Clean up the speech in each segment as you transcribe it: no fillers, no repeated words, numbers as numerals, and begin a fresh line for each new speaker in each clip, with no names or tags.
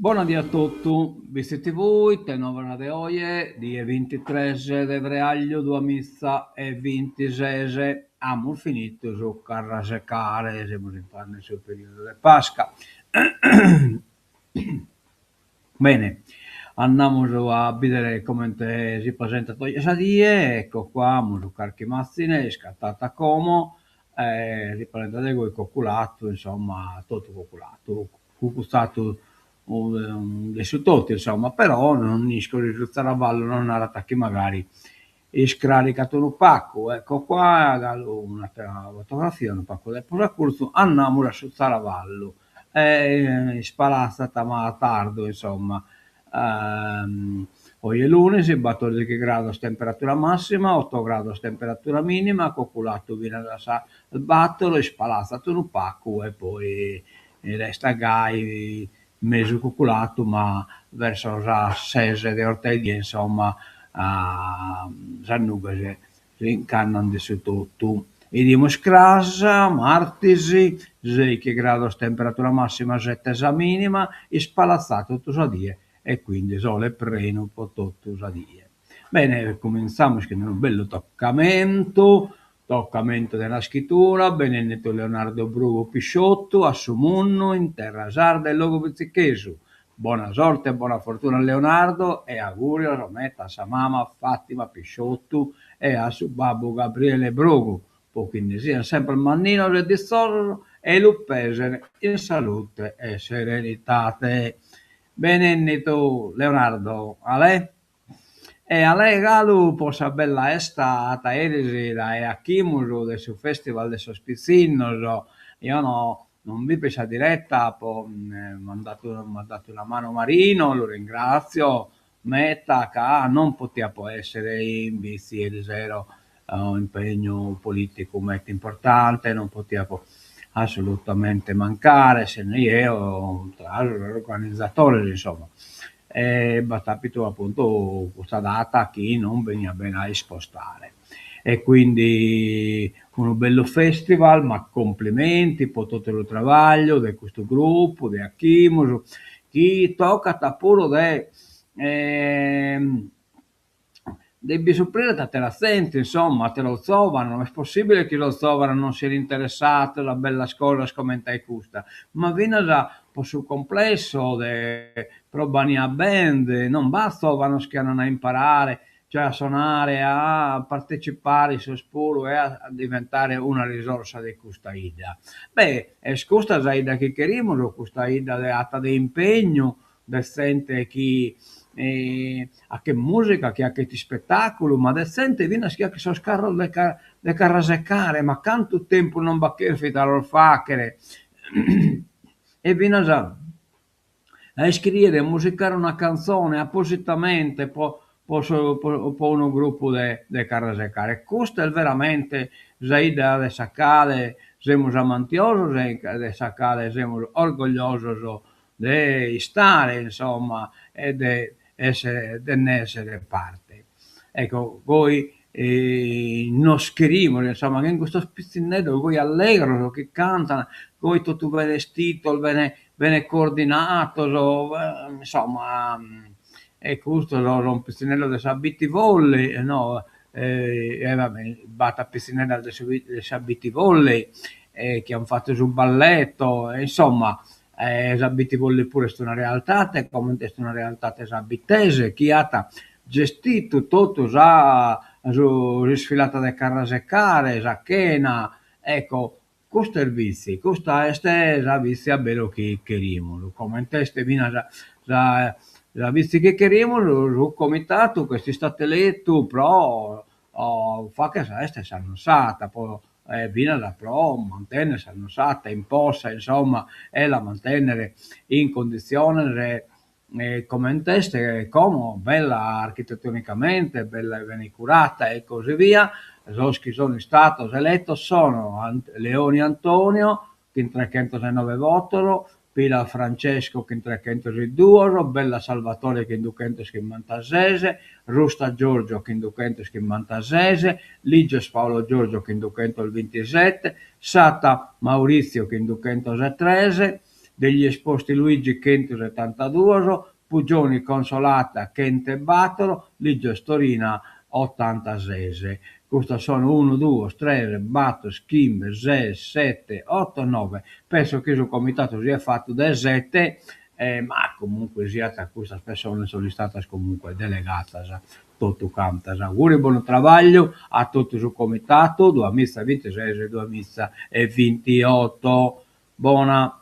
Bona die a totu, BissiTV, ite novas de oje, die bintitres de freagliu duamizaebintises, amus finidu su carrasecare, semus intrande in su periodu de Pasca. Bene, andamus a bidere comente si presentat oje sa die, ecco qua amus carchi mazzine iscatada como, e si presentat de goi coculatu, insomma totu coculatu, cugutzadu de su totu insomma, però non isco si su zaravallu nos narat chi magari iscrarigat unu pagu, ecco qua galu un'attera fotografia unu pagu de prus acurzu, andamus a su zaravallu e ispalatzat ma a tardu insomma. Oje lunis, battordighi grados temperatura massima, otto grados temperatura minima, coculatu finas a sas battor, ispalatzat unu pagu e poi restat gai mesu cuculatu ma verso sas ses de 'ortaedie insomma sas nughes si nch'andan de su totu. 'Idimus cras, martis, seichi grados temperatura massima, sette sa minima, ispalatzat totu sa die e quindi sole prenu po totu sa die. Bene, cumintzamus chin unu bellu toccamentu, toccamentu de naschitura, benennitu Leonardo Brugu Pisciottu a su mundu in terra sarda e logu bitzichesu. Bona sorte e bona fortuna a Leonardo e augurios meta a sa mama Fatima Pisciottu e a su babbu Gabriele Brugu po chi nde sian semper manninos e ditzosos e lu pesen in salute e serenidade. Benennitu Leonardo, alè. E alè galu po sa bella 'esta 'atta eris dae Achimus de su Festival de sos Pitzinnos, eo no non b'ipo in sa diretta, apo mandatu m'at datu una manu Marino, lu ringrazio meta ca non potiapo essere in Bitzi eris sero, impegnu politicu meta importante, non potiapo assolutamente mancare, essende jeo tra sos organizadores insomma. E b'at apitu apuntu custa data chi non beniat bene a ispostare. E quindi unu bellu festival, ma complimenti po totu su trabagliu de custu gruppu de Achimus, chi tocat puru de de bi suprire atera zente, insomma, ateros zovanos, no est possibile chi sos zovanos non sian interessados a bellas cosas comente ai custa, ma finas po su complesso de Probania Band, non b'at zovanos chi andan a imparare, cioè a sonare, a partecipare issos puru e a diventare una risorsa de custa 'idda. Beh, est custa sa 'idda chi cherimus, custa 'idda de 'atta de impegnu, de zente chi 'achet musica, chi 'achet ispettaculu, ma de zente finas chi 'achet sos carros de de carrasecare, ma cantu tempus non b'at cherfidu a los fachere e finas a iscriere e musicare una canzone appositamente po po su po unu gruppu de de carrasecare. Custa est veramente sa 'idda de sa cale semus amantiosos e de sa cale semus orgogliosos de istare insomma e de essere de nd'essere parte. Ecco, goi nos cherimus insomma chin custos pitzinneddos goi allegros chi cantan, goi totu bene 'estidos, bene bene coordinados, insomma e custos sun pitzinneddos de sa Beach Volley no e va bene b'at pitzinneddas de su de sa Beach Volley e chi an fatu su balletto e insomma sa Beach Volley puru est una realtade comente est una realtade sa Bittese chi at gestidu totu sa su s'isfilata de carrasecare, sa chena. Ecco, custa est Bitzi, custa est sa Bitzi a beru chi cherimus, comente est finas sa sa Bitzi chi cherimus su comitadu chi est istadu eletu pro fagher sa 'esta 'e s'Annussata, pro finas pro mantenner s'Annussata in possa, insomma, e la mantenner in cunditziones comente est como, bella architetonicamente, bella e bene curata e così via. Sos chi sono istados eletos sono Leoni Antonio chin trechentos e noe votos, Pila Francesco chin trechentos e duos, Bella Salvatore chin duchentos chimbantases, Rusta Giorgio chin duchentos chimbantases, Ligios Paolo Giorgio chin duchentos bintisete, Satta Maurizio chin duchentos e tres, Degli Esposti Luigi chentusetantaduos, Puggioni Consolata chent'e bator, Ligios Torina otantases. Custos sono unu duos tres bator chimbe ses sete oto noe. Penso chi su comitadu siat fatu de sete ma comunque siat custas pessones sono istadas comunque delegadas totu cantas. Auguri e bonu trabagliu a totu su comitadu duamiza e bintises e duamiza e bintioto. Bona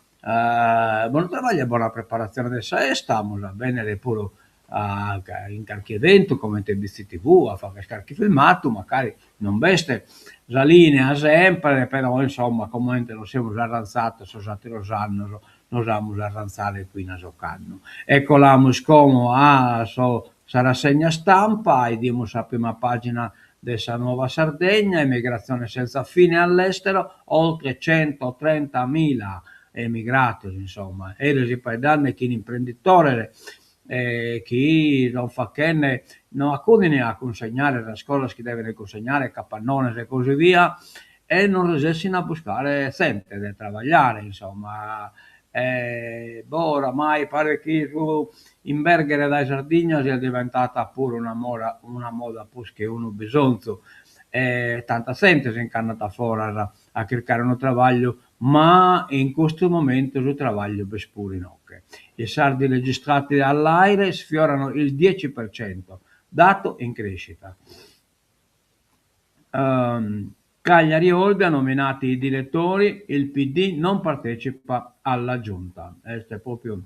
bonu trabagliu e bona preparatzione de sa 'esta, amus a bennere puru a in carchi eventu comente Bitzi TV a fagher carchi filmatu, mancari non b'est sa linea sempre, però insomma comente nos semus arranzados sos atteros annos nos amus a arranzare finas ocannu. E colamus como a so sa rassegna stampa, 'idimus sa prima pagina de sa Nuova Sardegna, emigrazione senza fine all'estero, oltre centotrentamila emigrados, insomma, eris faeddende chin imprenditores chi son faghende, no acudin a cunsegnare sas cosas chi deven cunsegnare, capannones e così via, e non resessin a buscare zente de trabagliare, insomma, E boh, oramai paret chi su imberghere dae Sardigna siat diventada puru una moda una moda prus che unu bisonzu e tanta zente si nch'andat a foras a chircare unu trabagliu, ma in custu momentu su trabagliu b'est puru inoghe. I sardi registrati all'AIRE sfiorano il 10%, dato in crescita. Cagliari Olbia, nominati i direttori, il PD non partecipa alla giunta. Est propriu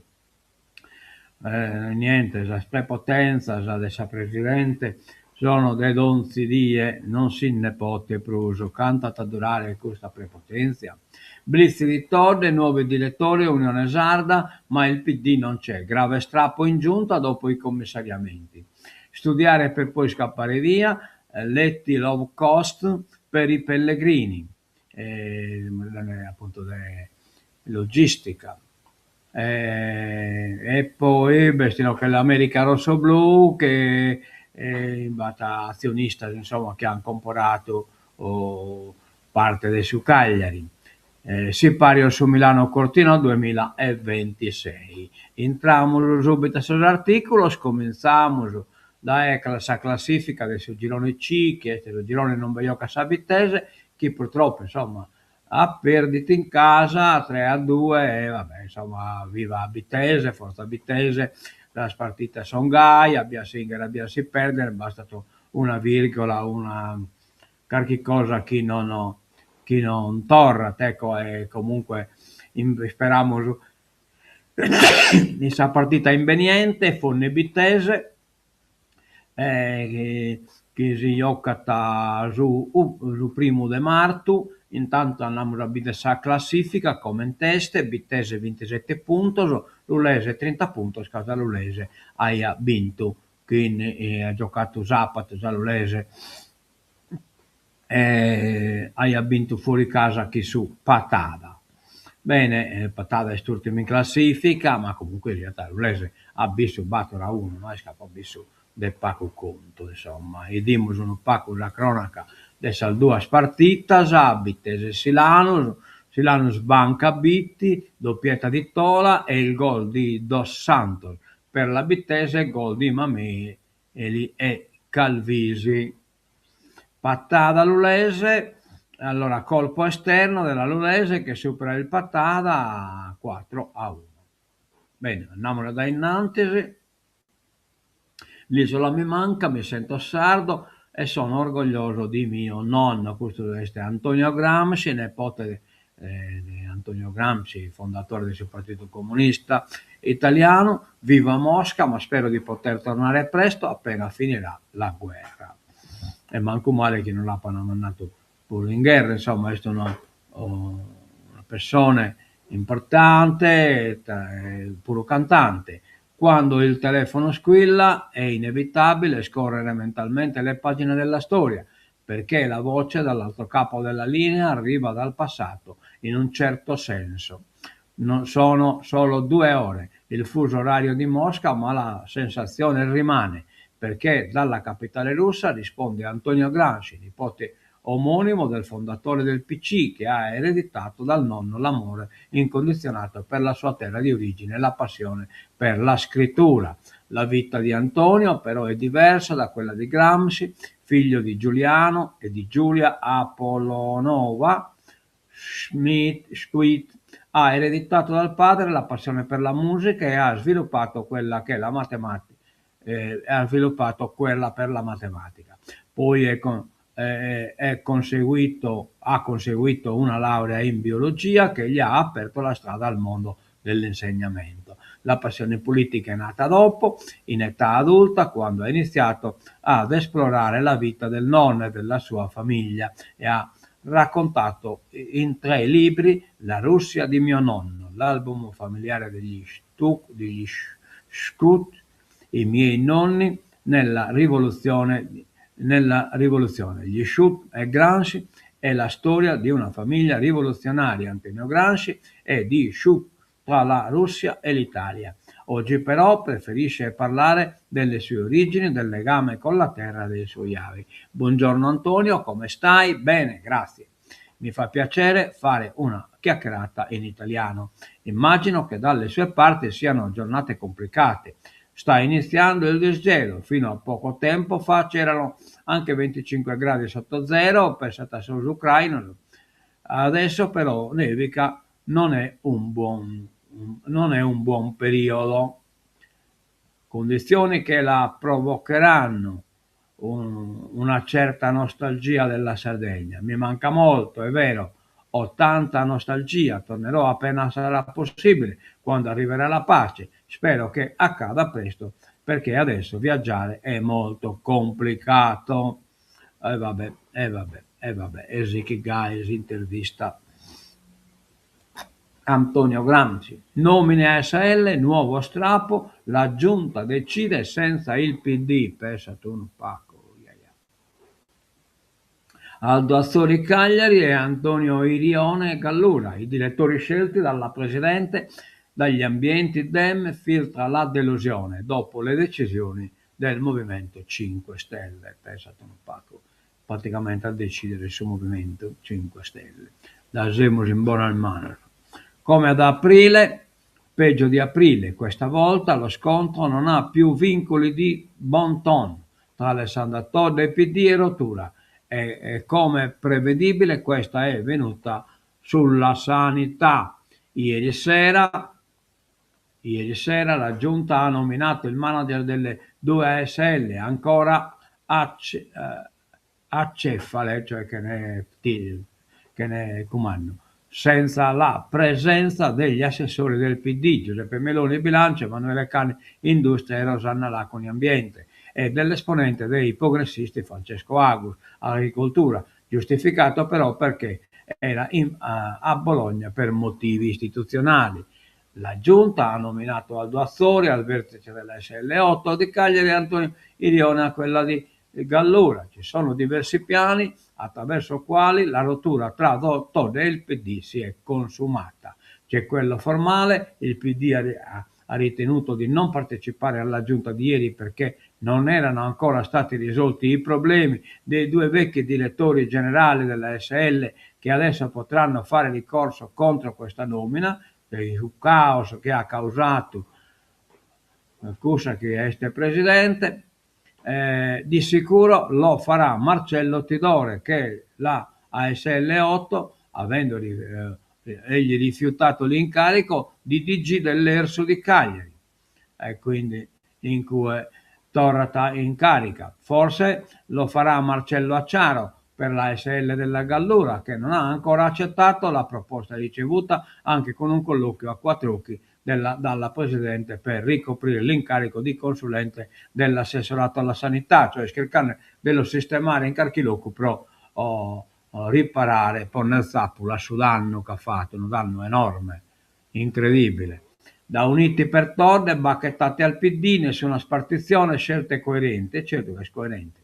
niente, sas prepotenzas de sa presidente sono de donzi die, non si nde potet prus. Cantu at a durare custa prepotenzia? Blitz di Todde, nuovi direttori, Unione Sarda, ma il PD non c'è. Grave strappo in giunta dopo i commissariamenti. Studiare per poi scappare via, letti low cost per i pellegrini, appunto de logistica. E poi b'est inoghe l'America rossoblù che b'at azionistas insomma chi an comporadu parte de su Cagliari. Sipario su Milano Cortina duemilaevintisei. Intramus subito a sos articulos, comintzamus dae sa classifica de su girone C, chi est su girone non be jocat sa Bittese, chi purtroppo insomma at perdidu in casa tre a due e va bè insomma viva Bittese, forza Bittese, sas partitas son gai, a bias si 'incher a bias si perder, bastat una virgola, una carchi cosa chi non chi non torrat, ecco, e comunque isperamus in sa partita imbeniente, Fonni Bittese, chi si jocat su su primu de martu, intantu andamus a bider sa classifica coment'est, Bittese bintisette puntos, Lulese trinta puntos ca sa Lulese aiat bintu chin at giocadu sapatu sa Lulese e aiat bintu fuori casa chin su Patada. Bene, Patada est urtimu in classifica, ma comunque siat sa Lulese at bissu bator a unu, no est chi apat bissu de pagu contu, insomma. 'Idimus unu pagu sa cronaca de sas duas partitas, Bittese Silanus, Silanus sbanca Bitti, doppietta di Tola e il gol di Dos Santos, per la Bittese gol di Mameli e Calvisi. Patada Lulese, allora colpo esterno della Lulese che supera il Patada 4 a 1. Bene, andamus dae innantis. L'isola mi manca, mi sento sardo. E sono orgoglioso di mio nonno. Custu est Antonio Gramsci, nepote de Antonio Gramsci, fondatore de su Partidu Comunista Italianu, vivo a Mosca ma spero di poter tornare presto appena finirà la guerra. E mancu male chi no l'apan mandadu puru in gherra, insomma est una una pessone importante e puru cantante. Quando il telefono squilla è inevitabile scorrere mentalmente le pagine della storia, perché la voce dall'altro capo della linea arriva dal passato, in un certo senso. Non sono solo 2 ore il fuso orario di Mosca, ma la sensazione rimane, perché dalla capitale russa risponde Antonio Gramsci, nipote omonimo del fondatore del PC, che ha ereditato dal nonno l'amore incondizionato per la sua terra di origine e la passione per la scrittura. La vita di Antonio però è diversa da quella di Gramsci, figlio di Giuliano e di Giulia Apollonova Schmidt, ha ereditato dal padre la passione per la musica e ha sviluppato quella che la matematica, eh, ha sviluppato quella per la matematica. Poi è con, eh, è conseguito, ha conseguito una laurea in biologia che gli ha aperto la strada al mondo dell'insegnamento. La passione politica è nata dopo, in età adulta, quando ha iniziato ad esplorare la vita del nonno e della sua famiglia e ha raccontato in tre libri La Russia di mio nonno, l'album familiare degli, Stuk, degli Shkut, i miei nonni nella rivoluzione, nella rivoluzione. Gli Shut e Gramsci è la storia di una famiglia rivoluzionaria, Antonio Gramsci e di Shut tra la Russia e l'Italia. Oggi però preferisce parlare delle sue origini, del legame con la terra dei suoi avi. Buongiorno Antonio, come stai? Bene, grazie. Mi fa piacere fare una chiacchierata in italiano. Immagino che dalle sue parti siano giornate complicate. Sta iniziando il disgelo, fino a poco tempo fa c'erano anche 25 gradi sotto zero, pensate solo ucraino. Adesso però nevica, non è un buon, non è un buon periodo. Condizioni che la provocheranno un, una certa nostalgia della Sardegna. Mi manca molto, è vero, ho tanta nostalgia, tornerò appena sarà possibile, quando arriverà la pace. Spero che accada presto, perché adesso viaggiare è molto complicato. E eh vabbè, e eh vabbè, e eh vabbè, Ezekiel Guys intervista Antonio Gramsci. Nomine ASL, nuovo strappo, la giunta decide senza il PD. Pensa tu un pacco. Aldo Atzori Cagliari e Antonio Irione Gallura, i direttori scelti dalla Presidente dagli ambienti Dem filtra la delusione dopo le decisioni del Movimento 5 Stelle. Pensate un paco, praticamente a decidere su Movimento 5 Stelle. Da semus in bonas manos. Come ad aprile, peggio di aprile, questa volta lo scontro non ha più vincoli di bon ton tra Alessandra Todde e PD e rottura e, e come prevedibile questa è venuta sulla sanità. Ieri sera, ieri sera la giunta ha nominato il manager delle due ASL ancora eh, acefale, cioè che ne, che ne comando, senza la presenza degli assessori del PD, Giuseppe Meloni Bilancio, Emanuele Cani Industria e Rosanna Laconi Ambiente e dell'esponente dei progressisti Francesco Agus, Agricoltura, giustificato però perché era in, a, a Bologna per motivi istituzionali. La giunta ha nominato Aldo Atzori al vertice della SL8 di Cagliari e Antonio Irione a quella di Gallura. Ci sono diversi piani attraverso quali la rottura tra Todde e il PD si è consumata. C'è quello formale, il PD ha, ha ritenuto di non partecipare alla giunta di ieri perché non erano ancora stati risolti i problemi dei due vecchi direttori generali della SL che adesso potranno fare ricorso contro questa nomina per il caos che ha causato cussa chi est presidente, eh, di sicuro lo farà Marcello Tidore che la ASL 8, avendo eh, egli rifiutato l'incarico di DG dell'Ersu di Cagliari. E quindi in cui Torrat in carica. Forse lo farà Marcello Acciaro per la ASL della Gallura, che non ha ancora accettato la proposta ricevuta anche con un colloquio a quattro occhi della, dalla Presidente per ricoprire l'incarico di consulente dell'assessorato alla sanità, cioè chircande de lu sistemare in carchi locu pro oh, riparare, ponner tzàpula a su dannu ch'at fatu, unu dannu enorme, incredibile. Da Uniti per Todde, bacchettate al PD, nessuna spartizione, scelte coerenti, e certu ca est coerente,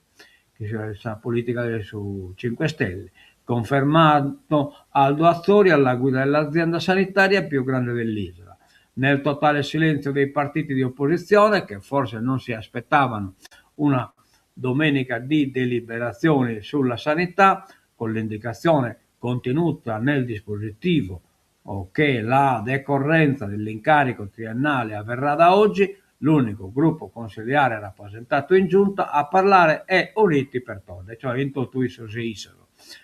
chi sa politica de su Cinque Stelle. Confermato Aldo Atzori alla guida dell'azienda sanitaria più grande dell'isola. Nel totale silenzio dei partiti di opposizione, che forse non si aspettavano una domenica di deliberazioni sulla sanità, con l'indicazione contenuta nel dispositivo o che la decorrenza dell'incarico triennale avverrà da oggi, l'unico gruppo consiliare rappresentato in giunta a parlare è Uniti per Todde, cioè in totu issos e issas.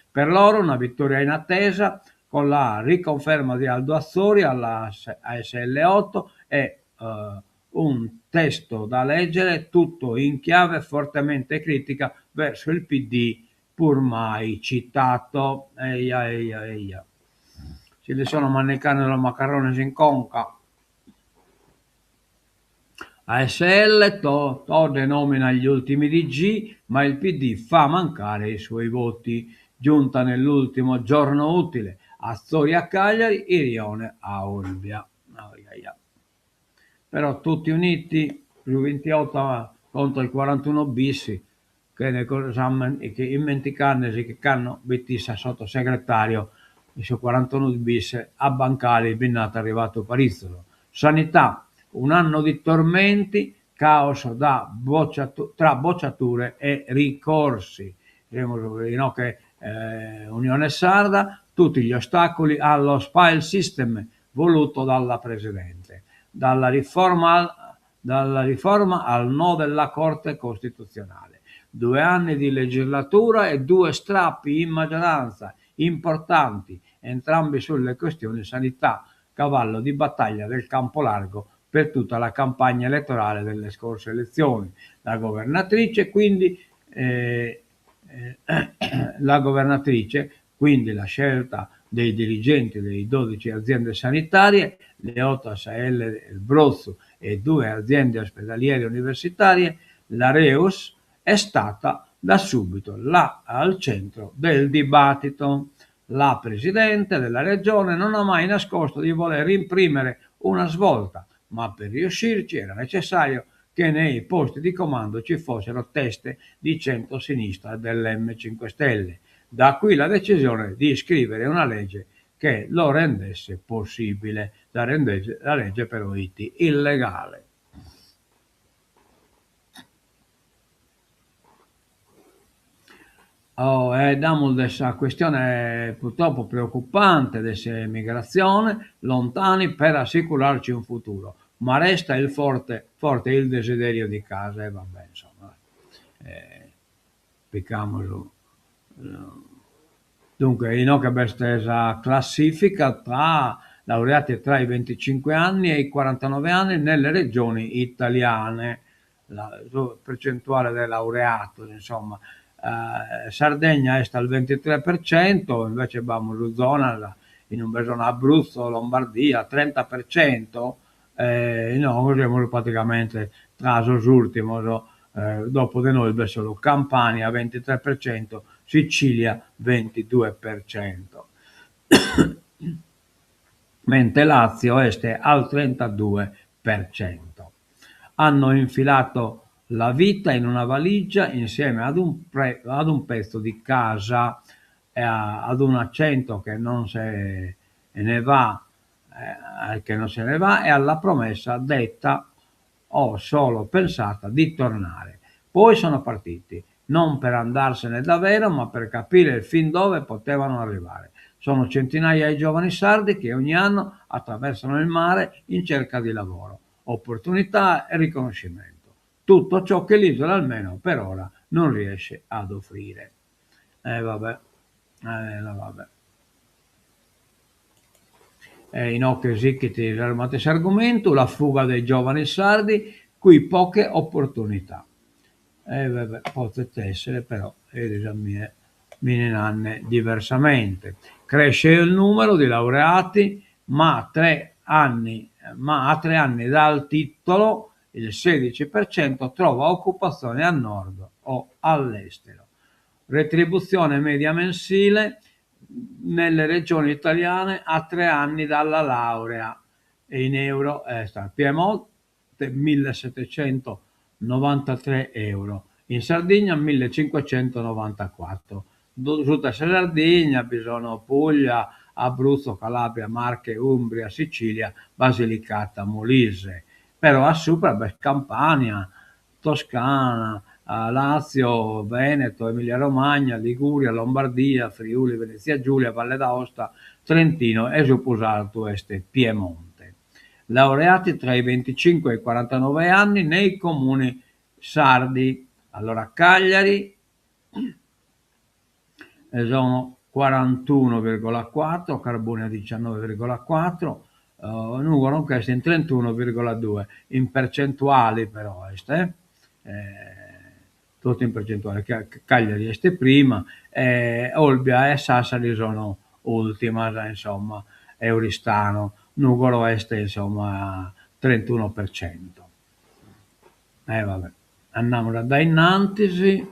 Per loro una vittoria inattesa con la riconferma di Aldo Atzori alla ASL 8 e eh, un testo da leggere tutto in chiave fortemente critica verso il PD pur mai citato. Eia, eia, eia. Si li sono mannicande sos macarrones in conca. ASL, Todde nomina gli ultimi DG, ma il PD fa mancare i suoi voti. Giunta nell'ultimo giorno utile. Atzori a Cagliari, Irione a Olbia. Però tutti uniti, su 28 contro il 41 bis, chene cosa immenticandesi chi cando b'it isse a sottosegretario in su 41 bis a bancale bi nd'at arrivadu paritzos. Sanità, un anno di tormenti, caos da tra bocciature e ricorsi. Semus inoghe Unione Sarda, tutti gli ostacoli allo file system voluto dalla Presidente, dalla riforma dalla riforma al no della Corte Costituzionale. Due anni di legislatura e due strappi in maggioranza importanti, entrambi sulle questioni sanità, cavallo di battaglia del campo largo per tutta la campagna elettorale delle scorse elezioni. La governatrice, quindi, eh, eh, la governatrice, quindi la scelta dei dirigenti delle 12 aziende sanitarie, le 8 ASL del Brotzu e due aziende ospedaliere universitarie, la Reus è stata da subito là al centro del dibattito. La Presidente della Regione non ha mai nascosto di voler imprimere una svolta, ma per riuscirci era necessario che nei posti di comando ci fossero teste di centro-sinistra dell'M5 Stelle. Da qui la decisione di scrivere una legge che lo rendesse possibile. La, rendesse, la legge però it illegale. Oh, e damus de sa questione purtroppo preoccupante de s'emigratzione, lontani per assicurarci un futuro, ma resta il forte, forte il desiderio di casa e vabbè, insomma, eh, picamus. Dunque, inoghe b'est sa classifica tra laureati tra i 25 anni e i 49 anni nelle regioni italiane, la percentuale de laureados, insomma, Sardegna est al 23%, invece b'amus zonas in ue sono Abruzzo, Lombardia, 30%, e inoghe semus praticamente tra sos ùrtimos, dopo de nois b'est solu Campania 23%, Sicilia 22%, mentre Lazio est al 32%. Hanno infilato la vita in una valigia insieme ad un, pre, ad un pezzo di casa e a, ad un accento che non se ne va, eh, che non se ne va e alla promessa detta o solo pensata di tornare. Poi sono partiti, non per andarsene davvero, ma per capire fin dove potevano arrivare. Sono centinaia i giovani sardi che ogni anno attraversano il mare in cerca di lavoro, opportunità e riconoscimento. Tutto ciò che l'isola almeno per ora non riesce ad offrire. Eh vabbè, eh, vabbè. E inoghe sighit su matessi argumentu, la fuga dei giovani sardi, qui poche opportunità. E va bè, potet essere però eris a mie mi ne nant diversamente. Cresce il numero di laureati, ma 3 anni, ma a 3 anni dal titolo il 16% trova occupazione a nord o all'estero. Retribuzione media mensile nelle regioni italiane a 3 anni dalla laurea e in euro est Piemonte 1.793 euro, in Sardigna 1.594. Suta sa Sardigna bi sono Puglia, Abruzzo, Calabria, Marche, Umbria, Sicilia, Basilicata, Molise. Però a supra b'est Campania, Toscana, Lazio, Veneto, Emilia Romagna, Liguria, Lombardia, Friuli Venezia Giulia, Valle d'Aosta, Trentino e su prus artu est Piemonte. Laureati tra i 25 e i 49 anni nei comuni sardi. Allora Cagliari sono 41,4, Carbonia 19,4, Nugoro nch'est in 31,2, in percentuali però est eh, totu in percentuale, Cagliari est prima e Olbia e Sassari sono ultimas insomma e Oristano, Nugoro est insomma 31%. E va bè, andamus a dae innantis,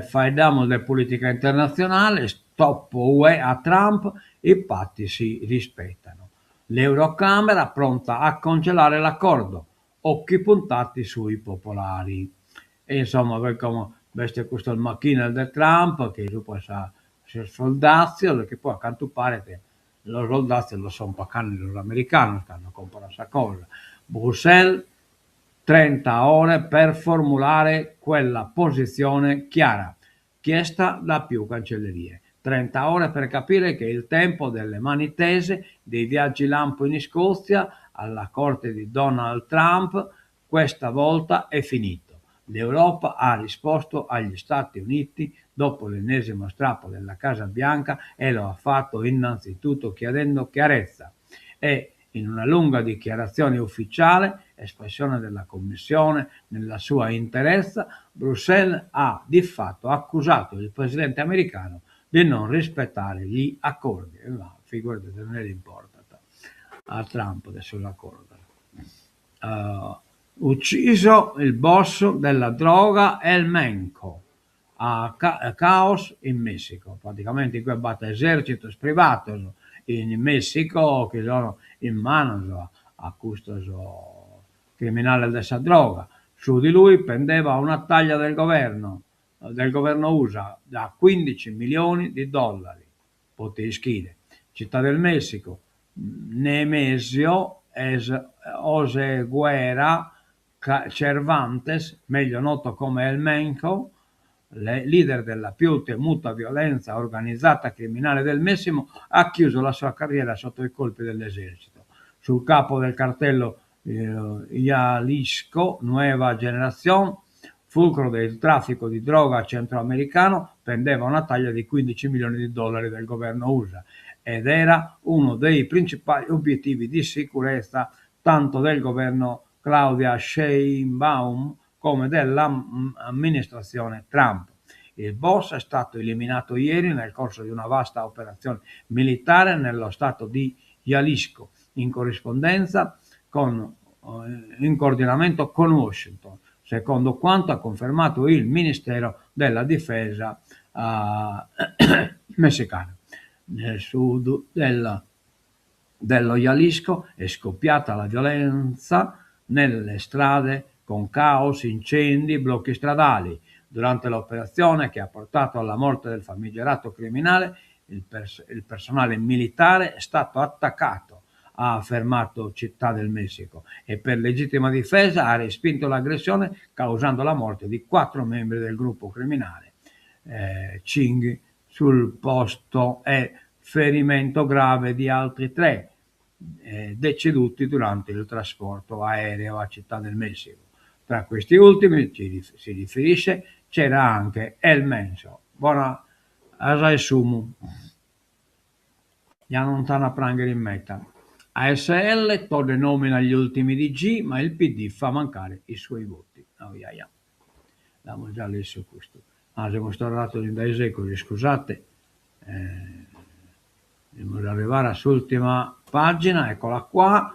faeddamus de politica internatzionale, stop UE a Trump, i patti si rispettano. L'Eurocamera pronta a congelare l'accordo, occhi puntati sui popolari. E insomma como b'est custos machines de Trump chi subra sa sos soldatzios chi poi a cantu paret sos soldatzios los son pacande sos americanos cando comporan sa cosa. Bruxelles 30 ore per formulare quella posizione chiara chiesta da più cancellerie. 30 ore per capire che il tempo delle mani tese, dei viaggi lampo in Scozia, alla corte di Donald Trump, questa volta è finito. L'Europa ha risposto agli Stati Uniti dopo l'ennesimo strappo della Casa Bianca e lo ha fatto innanzitutto chiedendo chiarezza. E in una lunga dichiarazione ufficiale, espressione della Commissione nella sua interezza, Bruxelles ha di fatto accusato il presidente americano di non rispettare gli accordi. Ma figurati se non l'importat a Trump de sos accordos. Uh, ucciso il boss della droga El Mencho a ca caos in Messico. Praticamente qui b'at esercitos privados in Messico chi sono in manos a custos criminales de sa droga. Su di lui pendeva una taglia del governo, del governo USA da 15 milioni di dollari. Potete ischire. Città del Messico, Nemesio Oseguera Cervantes, meglio noto come El Mencho, leader della più temuta violenza organizzata criminale del Messico, ha chiuso la sua carriera sotto i colpi dell'esercito. Sul capo del cartello eh, Jalisco Nueva Generación, fulcro del traffico di droga centroamericano, pendeva una taglia di 15 milioni di dollari del governo USA ed era uno dei principali obiettivi di sicurezza tanto del governo Claudia Sheinbaum come dell'amministrazione Trump. Il boss è stato eliminato ieri nel corso di una vasta operazione militare nello stato di Jalisco, in corrispondenza con, eh, in coordinamento con Washington, secondo quanto ha confermato il Ministero della Difesa eh, messicano. Nel sud della, dello Jalisco è scoppiata la violenza nelle strade con caos, incendi, blocchi stradali. Durante l'operazione che ha portato alla morte del famigerato criminale, il, pers- il personale militare è stato attaccato, ha affermato Città del Messico, e per legittima difesa ha respinto l'aggressione causando la morte di quattro membri del gruppo criminale. Eh, Ching sul posto e ferimento grave di altri tre eh, deceduti durante il trasporto aereo a Città del Messico. Tra questi ultimi, si riferisce, c'era anche El Mencho. Buona asa 'e sumu. Ja non t'an a pranghere in meta. ASL, Todde nomina gli ultimi DG, ma il PD fa mancare i suoi voti. Oh, ja, ja. L'amus già lessu custu. Ah, semus torrados in dae segus, iscusate. Devimus arrivare a s'ùrtima pàgina, eccola qua.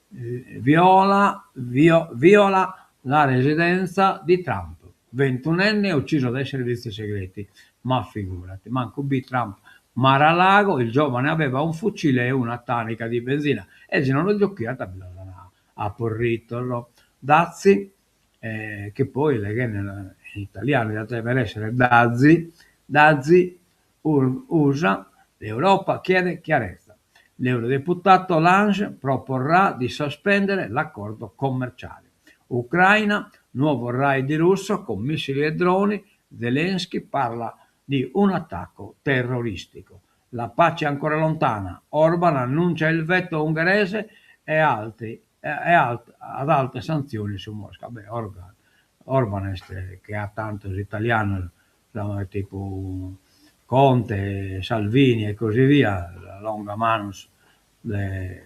Viola, viola la residenza di Trump, ventunenne ucciso dai servizi segreti. Ma figurati, mancu bi Trump. Mar-a-Lago, il giovane aveva un fucile e una tanica di benzina e si non lu giughiat bi los an aporritos. Dazi, chi poi leghende in italianu diat dever essere dazi, dazi USA, l'Europa chiede chiarezza. L'eurodeputato Lange proporrà di sospendere l'accordo commerciale. Ucraina, nuovo raid russo con missili e droni, Zelensky parla di un attacco terroristico. La pace è ancora lontana, Orban annuncia il veto ungherese e altri e ad alte sanzioni su Mosca. Beh, Orban, Orban est che a tantos italianos, tipu Conte, Salvini e così via, la longa manus de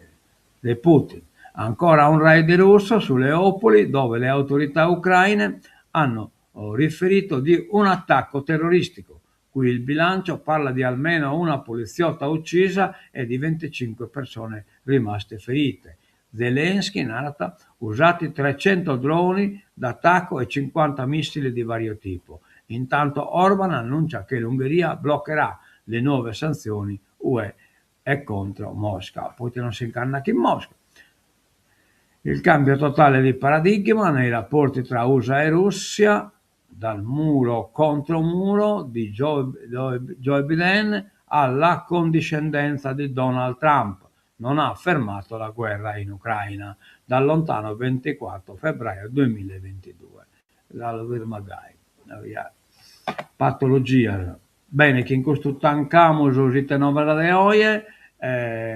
de Putin. Ancora un raid russo su Leopoli dove le autorità ucraine hanno riferito di un attacco terroristico. Qui il bilancio parla di almeno una poliziotta uccisa e di 25 persone rimaste ferite. Zelensky narat usati 300 droni d'attacco e 50 missili di vario tipo. Intanto Orban annuncia che l'Ungheria bloccherà le nuove sanzioni UE e contro Mosca, poite non s'incarnat chin Mosca. Il cambio totale di paradigma nei rapporti tra USA e Russia, dal muro contro muro di Joe Biden alla condiscendenza di Donald Trump, non ha fermato la guerra in Ucraina, dal lontano 24 febbraio 2022. Patologias. Bene, chin custu tancamus s'Ite Novas de oje,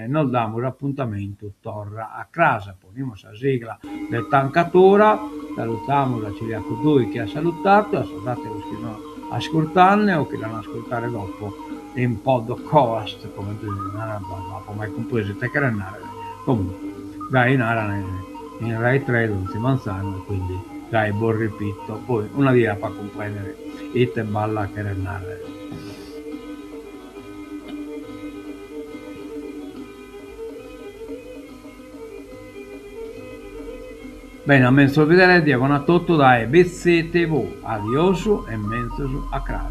nos damus apuntamentu torra a cras, ponimus sa sigla de tancatura, salutamus a Ciriacu Dui chi at salutadu, a sos ateros chi sun ascurtende o chi l'an a ascurtare dopo in podcast, comente si narat, no apo mai cumpresu ite cheret narrer, comunque gai naran in Rai 3 donzi manzanu e quindi gai bos ripito, poi una die apo a cumprendere ite balla cheret narrer. Bene, a menzus bidere, die bona a totu dae Bitzi TV. Adiosu e menzus a cras.